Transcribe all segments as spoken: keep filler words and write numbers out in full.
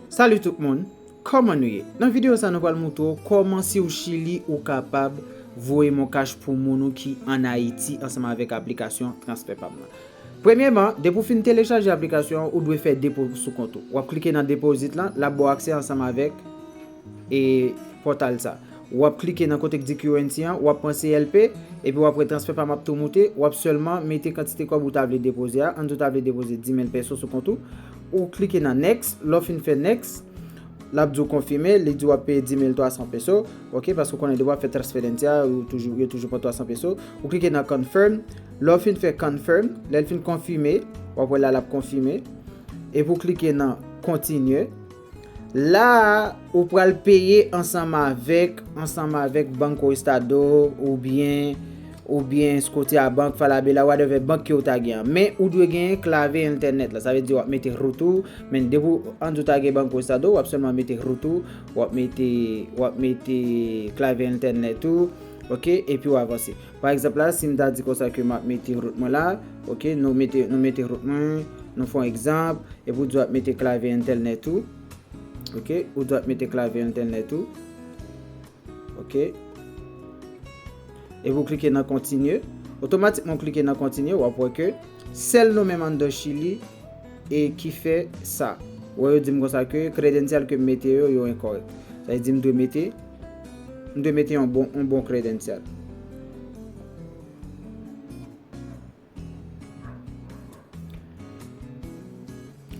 Salut tout moun, kòman nou ye? Nan videyo sa nou pral moutre w kòman si w Chili ou kapab voye MonCash pou moun ou ki ann Ayiti ansanm avèk aplikasyon TransferPam nan. Premyèman, depi w fin telechaje aplikasyon an, ou dwe fè depo sou kont ou. W ap klike nan deposit lan, l ap ba w aksè ansanm avèk e pòtal sa. W ap klike nan kote k di currency an, w ap pran C L P, epi w ap wè TransferPam ap tou moute, w ap sèlman mete kantite kòb ou ta vle depoze a, ann di w ta vle depoze dis mil peso sou kont ou, ou klike nan next, lè w fin fè next, l ap di w konfime, li di w ap peye dis mil twa san peso, ok, paske w konnen depi w ap fè transferencia, yo toujou, yo toujou pran twa san peso, ou klike nan confirm, lè w fin fè confirm, lè l fin konfime, w ap wè la l ap konfime, epi w klike nan continue, la a, ou pral peye ansanm avèk, ansanm avèk Banco Estado oubyen, oubyen Scotiabank, Falabella, whatever bank ke w ta gen an. Men ou dwe genyen klave entènèt la. Sa vle di w ap mete root ou, men depi w ann di w ta gen Banco Estado, w ap sèlman mete root ou, w ap mete, w ap mete klave entènèt ou, ok, epi w avanse. Pa egzanp la, si m ta di konsa ke m ap mete root mwen la, ok, nou mete, nou mete root mwen, nou fè yon egzanp, epi w di w ap mete klave entènèt ou, ok, ou di w ap mete klave entènèt ou, ok, epi w klike nan kontinye, otomatikman w klike nan kontinye, w ap wè ke sèl nou menm anndan Chili e ki fè sa. Wè yo di m konsa ke kredansyal ke m mete yo, yo enkòrèk. Sa vle di m dwe mete, m dwe mete yon bon, yon bon kredansyal.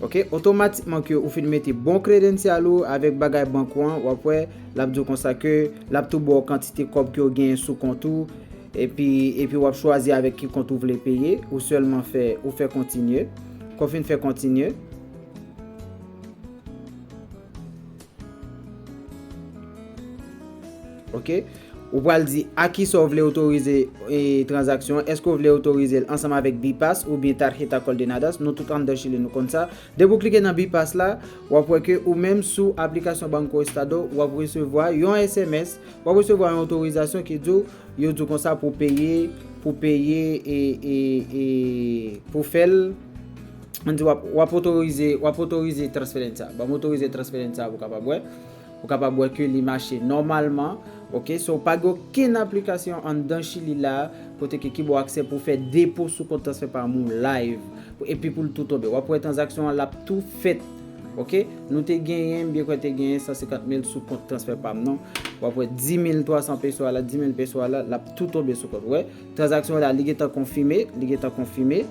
Ok, otomatikman ke ou fin mete bon kredansyal ou avèk bagay bank ou an, w ap wè, l ap di w konsa ke l ap tou ba w kantite kòb ke w genyen sou kont ou, epi, epi w ap chwazi avèk ki kont ou vle peye, ou sèlman fè, ou fè kontinye. Kan w fin fè kontinye, ok, ou pral di a kisa w vle otorize e, tranzaksyon an. Èske w vle otorize l ansanm avèk Bipass oubyen Tarjeta Coordenadas? Nou tout anndan Chili, nou konn sa. Depi w klike nan Bipass la, w ap wè ke ou menm sou aplikasyon Banco Estado, w ap resevwa yon S M S, w ap resevwa yon otorizasyon ki di w, yo di w konsa pou peye, pou peye e, e, e pou fè l, ann di w ap, w ap otorize, w ap otorize transferencia. Ban m otorize transferencia pou w kapab wè. Ou kapab wè ke li mache nòmalman, ok? So, pa gen okenn aplikasyon anndan Chili la, kote ke ki ba w aksè pou fè depo sou kont TransferPam ou live, epi pou l tou tonbe. W ap wè tranzaksyon an, l ap tou fèt, ok? Nou te genyen, m byen kwè te genyen san senkant mil sou kont TransferPam nou. W ap wè dis mil twa san peso a la, dis mil peso a la, l ap tou tonbe sou kont. Wè, tranzaksyon an la, li gentan konfime, li gentan konfime.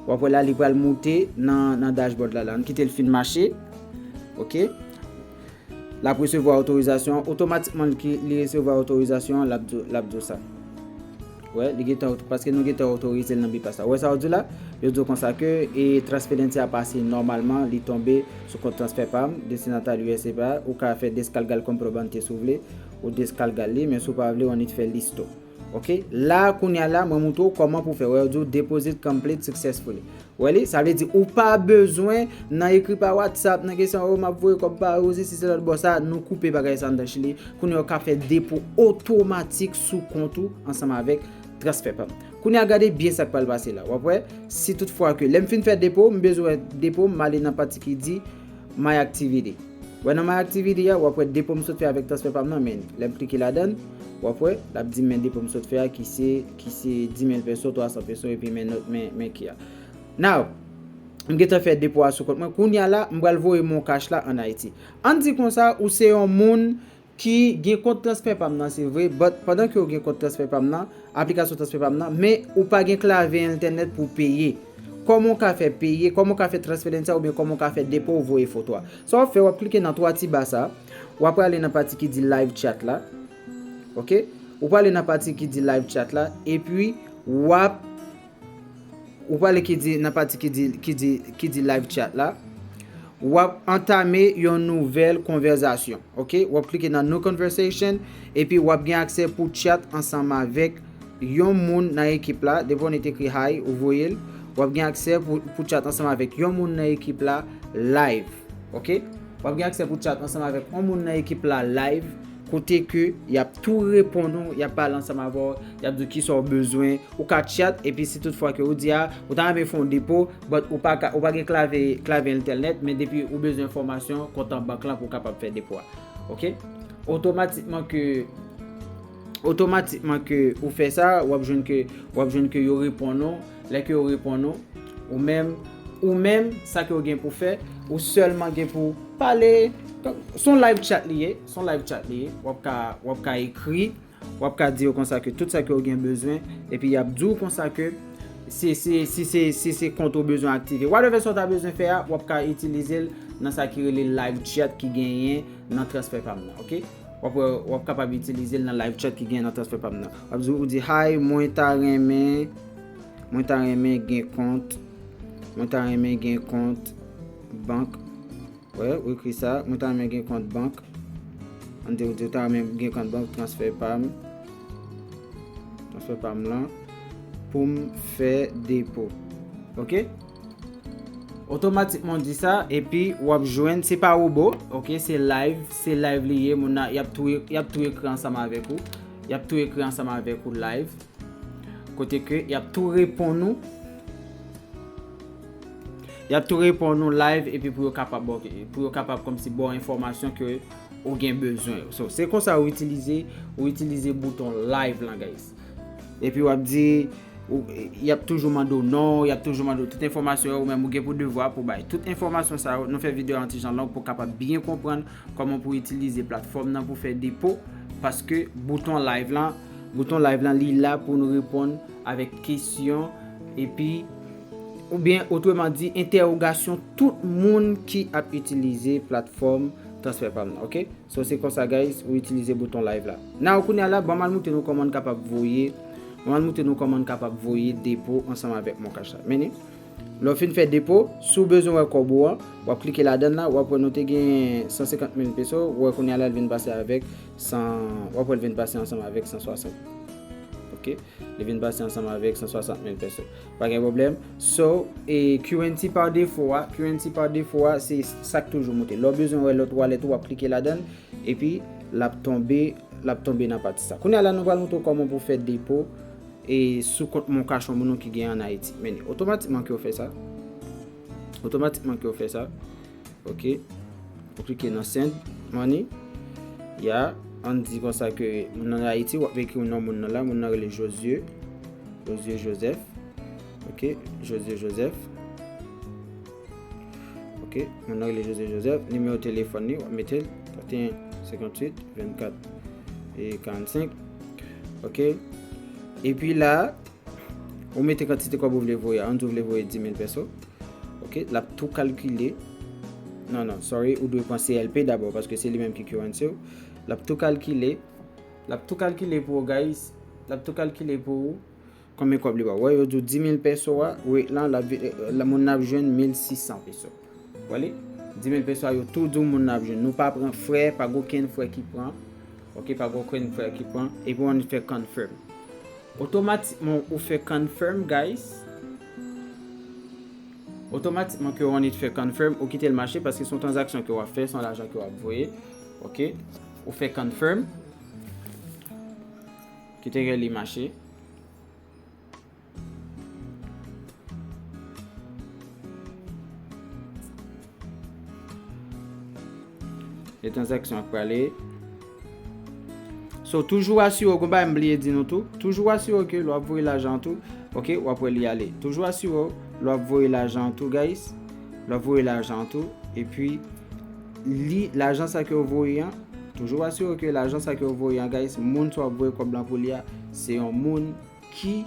W ap wè la, li pral moute nan, nan dashboard la, la. Ann kite l fin mache, ok? L ap resevwa otorizasyon an, otomatikman li ki, li resevwa otorizasyon an, l ap di, l ap di w sa. Wè, li gentan, paske nou gentan otorize l nan Bipass la. Wè sa yo di w la? Yo di w konsa ke e transferencia a pase nòmalman, li tonbe sou kont TransferPam, destinatario S C P A, ou ka fè descargar el comprobante si w vle, ou descargar li, men si w pa vle, w annik fè listo. Ok, la kounye a la, mwen moutre w kòman pou fè. Wè, yo di w deposit complete successfully. Wè li, sa vle di ou pa bezwen nan ekri pa WhatsApp, nan kesyon, "Oh, m ap voye kòb pa Rosie, si se lòt bò sa," nou koupe bagay sa anndan Chili. Kounye a w ka fè depo otomatik sou kont ou ansanm avèk TransferPam. Kounye a gade byen sa k pral pase la. W ap wè, si tout fwa ke lè m fin fè depo, m bezwen depo, m ale nan pati ki di My Activity. Wè nan My Activity a, w ap wè depo m sot fè avèk TransferPam nan, men lè m klike ladan l, w ap wè, l ap di m men depo m sot fè a ki se, ki se dis mil peso, twa san peso, epi men nòt, men, men ki a. Now, m gentan fè depo a sou kont mwen. Kounye a la, m pral voye MonCash la ann Ayiti. Ann di konsa, ou se yon moun ki gen kont TransferPam nan, se vre, but pandan ke w gen kont TransferPam nan, aplikasyon TransferPam nan, men ou pa gen klavye entènèt pou peye. Kòman w ka fè peye, kòman w ka fè transferencia oubyen kòman w ka fè depo ou voye foto a? Sa w ap fè, w ap klike nan twa ti ba sa, w ap prale nan pati ki di live chat la. Ok? Ou prale nan pati ki di live chat la, epi w ap, ou prale ki di, nan pati ki di, ki di, ki di live chat la, w ap antame yon nouvèl konvèzasyon. Ok? W ap klike nan New Conversation, epi w ap gen aksè pou chat ansanm avèk yon moun nan ekip la. Depi w nèt ekri hi, ou voye l. W ap gen aksè pou, pou chat ansanm avèk yon moun nan ekip la live. Ok? W ap gen aksè pou chat ansanm avèk yon moun nan ekip la live. kote ke y ap tou reponn ou, y ap pale ansanm avè w, y ap di w kisa w bezwen, ou ka chat, epi si tout fwa ke ou di a, ou ta renmen fè yon depo, but ou pa ka, ou pa gen klavye, klavye entènèt, men depi ou bezwen enfòmasyon, kont an bank lan pou w kapab fè depo a. Ok? Otomatikman ke, otomatikman ke ou fè sa, w ap jwenn ke, w ap jwenn ke yo reponn ou, lè ke yo reponn ou, ou menm, ou menm, sa ke w gen pou fè, ou sèlman gen pou pale, se yon live chat li ye, se yon live chat li ye, w ap ka, w ap ka ekri, w ap ka di yo konsa ke tout sa ke w gen bezwen, epi y ap di w konsa ke si, si, si se, si se kont ou bezwen aktive. Whatever sa w ta bezwen fè a, w ap ka itilize l nan sa ki rele live chat ki genyen nan TransferPam nan, ok? W ap, w ap kapab itilize l nan live chat ki genyen nan TransferPam nan. W ap di, ou di, "Hi, mwen ta renmen, mwen ta renmen gen kont, mwen ta renmen gen kont bank." Wè, ou ekri sa, "Mwen ta renmen gen kont bank." Ann di, ou di, ou ta renmen gen kont bank, TransferPam, TransferPam lan, pou m fè depo. Ok? Otomatikman w di sa, epi w ap jwenn, se pa wobo, ok, se live, se live li ye, moun nan, y ap tou, y ap tou ekri ansanm avèk ou, y ap tou ekri ansanm avèk ou live, kote ke y ap tou reponn ou, y ap tou reponn ou live, epi pou yo kapab, ok, pou yo kapab kòmsi ba w enfòmasyon ke ou gen bezwen yo. So, se konsa ou itilize, ou itilize bouton live lan, guys. Epi w ap di, ou, y ap toujou mande w non, y ap toujou mande w tout enfòmasyon yo, ou menm ou gen pou devwa pou bay tout enfòmasyon sa yo. Nou fè videyo a yon ti jan long pou w kapab byen konprann kòman pou w itilize platfòm nan pou fè depo, paske bouton live lan, bouton live lan, li la pou nou reponn avèk kesyon, epi, oubyen, otreman di, entèwogasyon tout moun ki ap itilize platfòm TransferPam nan, ok? So, se konsa, guys, ou itilize bouton live la. Now, kounye a la, ban m al montre nou kòman n kapab voye, ban m al montre nou kòman n kapab voye depo ansanm avèk MonCash la. Mennen, lè w fin fè depo, si w bezwen wè kòb ou an, w ap klike ladan l la, w ap wè nou te gen san senkant mil peso, w wè kounye a la, l vin pase avèk san, w ap wè l vin pase ansanm avèk san swasant. Ok? Li vin pase ansanm avèk san swasant mil peso. Pa gen pwoblèm. So, e Q N T pa defo a, Q N T pa defo a, se sa k toujou moute. Lè w bezwen wè lòt wallet ou, w ap klike ladan l, epi l ap tonbe, l ap tonbe nan pati sa. Kounye a la, nou pral montre w kòman pou w fè depo e sou kont MonCash yon moun ki gen ann Ayiti. Men otomatikman ke w fè sa, otomatikman ke w fè sa, ok, ou klike nan send money. Ya, ann di konsa ke moun nan Ayiti, w ap ekri non moun nan la, moun nan rele Josué, Josué Joseph, ok, Josué Joseph. Ok, moun nan rele José Joseph, nimewo telefòn li, w ap mete l, trant et un, senkant uit, vennkat, e karannsenk. Ok, epi la, ou mete kantite kòb ou vle voye a, ann di w vle voye dis mil peso. Ok, l ap tou kalkile, non, non, sorry, ou dwe pran C L P dabò, paske se li menm ki currency w. L ap tou kalkile, l ap tou kalkile pou ou, guys, l ap tou kalkile pou ou. Konbyen kòb li ba w? Wè, yo di w dis mil peso a, rate lan, l ap vi-, la, moun nan ap jwenn mil sis san peso. Wè li? Dis mil peso a, yo tou di w moun nan ap jwenn. Nou pa pran frè, pa gen okenn frè ki pran. Ok, pa gen okenn frè ki pran. Epi w annik fè confirm. Otomatikman, ou fè confirm, guys. Otomatikman ke w annik fè confirm, ou kite l mache paske se yon tranzaksyon ke w ap fè, se yon lajan ke w ap voye. Ok? Ou fè confirm. Kite li mache. E tranzaksyon ap prale. So, toujou asire w, gon bagay m bliye di nou tou. Toujou asire w ke lè w ap voye lajan an tou, ok, w ap wè li ale. Toujou asire w lè w ap voye lajan an tou, guys. Lè w ap voye lajan an tou, epi li, lajan sa ke w voye an, toujou asire w ke lajan sa ke w voye an, guys, moun sa w ap voye kòb lan pou li a, se yon moun ki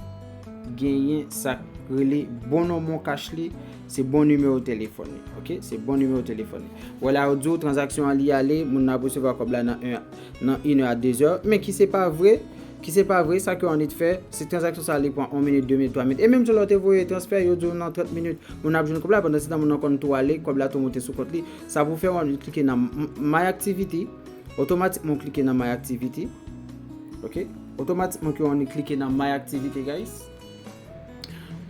genyen sa k rele bon non MonCash li, se bon nimewo telefòn li, ok? Se bon nimewo telefòn li. Wè la, yo di w tranzaksyon an li ale, moun nan ap resevwa kòb la nan en, nan inè a dezè. Men ki se pa vre, ki se pa vre, sa ke w annik fè, se tranzaksyon sa li pran yon minit, de minit, twa minit. E menm jan lè w te voye transfè, yo di w nan trant minit, moun nan ap jwenn kòb la, pandan se tan moun nan konn tou ale, kòb la tou moute sou kont li. Sa pou fè w annik klike nan m-, My Activity, otomatikman w klike nan My Activity. Ok? Otomatikman ke w annik klike nan My Activity, guys.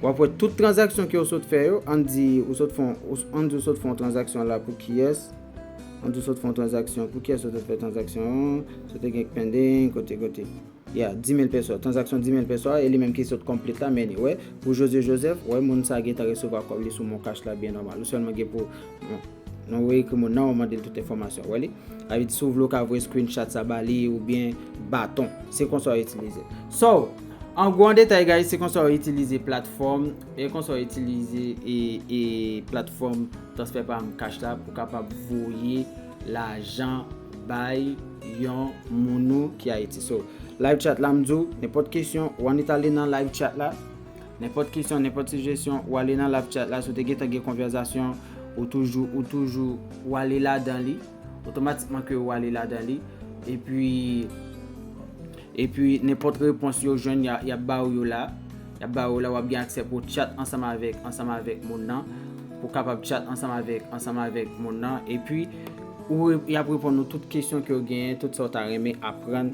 W ap wè tout tranzaksyon ke w sot fè yo, ann di ou sot fè yon, ou, ann di ou sot fè yon tranzaksyon la pou kiyès. An tou sot fè yon tranzaksyon. Pou kiyès ou te fè tranzaksyon an? Si w te gen pending, kote, kote. Yeah, dis mil peso. Tranzaksyon dis mil peso a, e li menm ki sot complete la, men anyway, pou José Joseph, wè, moun sa gentan resevwa kòb li sou Mon Cash la byen nòmal. Ou sèlman gen pou, non, non, ou ekri moun nan, ou mande l tout enfòmasyon. Wè li? Sa vle di si w vle w ka voye screenshot sa ba li oubyen baton. Se konsa w itilize. So, an gwo an detay, guys, se konsa w itilize platfòm, e konsa w itilize e, e platfòm transfè pa Mon Cash la pou kapab voye lajan bay yon moun ou ki Ayiti. So, live chat la m di w, nenpòt kesyon, w annik ale nan live chat la. Nenpòt kesyon, nenpòt sijesyon, w ale nan live chat la. Si w te gentan gen konvèsasyon, ou toujou, ou toujou, w ale ladan li. Otomatikman ke w ale ladan li. Epi, epi nenpòt repons yo jwenn, y a, y ap ba w yo la. Y ap ba w yo la, w ap gen aksè pou chat ansanm avèk, ansanm avèk moun nan. Pou kapab chat ansanm avèk, ansanm avèk moun nan. Epi, ou, y ap reponn ou tout kesyon ke w genyen, tout sa w ta renmen aprann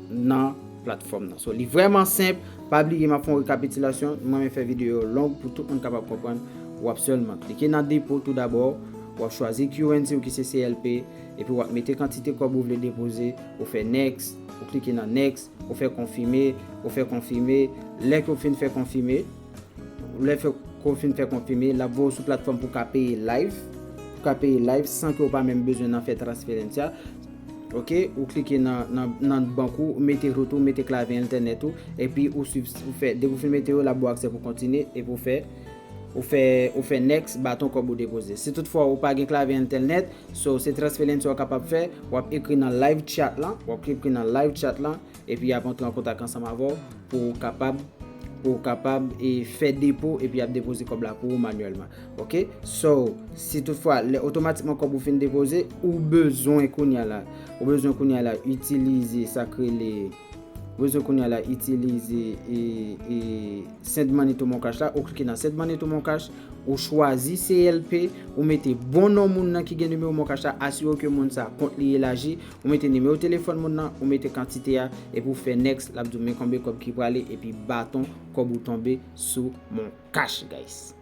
nan platfòm nan. So, li vrèman senp. Pa bliye, m ap fè yon rekapitilasyon. Mwen renmen fè videyo yo long pou tout moun kapab konprann. W ap sèlman klike nan depo tou dabò. W ap chwazi Q N C ou ki se C L P. Epi w ap mete kantite kòb ou vle depoze. Ou fè next. Ou klike nan next. Ou fè konfime. Ou fè konfime. Lè ke w fin fè konfime, lè fè, ke w fin fè konfime, l ap voye w sou platfòm pou w ka peye live. Pou w ka peye live san ke w pa menm bezwen nan fè transference a. Ok, ou klike nan, nan, nan bank ou, ou mete rout ou, ou mete klavye entènèt ou, epi ou swiv, ou fè, depi w fin mete yo, l ap ba w aksè pou kontinye, epi w fè, ou fè, ou fè next, baton kòb ou depoze. Si toutfwa ou pa gen klavye entènèt, so se transference ou kapab fè, w ap ekri nan live chat lan, w ap ekri nan live chat lan, epi y ap antre an kontak ansanm avè w pou w kapab, pou w kapab e fè depo, epi y ap depoze kòb la pou ou manyèlman. Ok? So, si toutfwa, lè otomatikman kòb ou fin depoze, ou bezwen kounye a la, ou bezwen kounye a la itilize sa k rele, ou bezwen kounye a la itilize e, e send money to Mon Cash la, ou klike nan send money to Mon Cash, ou chwazi C L P, ou mete bon non moun nan ki gen nimewo Mon Cash la, asire w ke moun sa kont li elaji, ou mete nimewo telefòn moun nan, ou mete kantite a, epi w fè next, l ap di w men konbyen kòb ki prale, epi baton kòb ou tonbe sou Mon Cash, guys.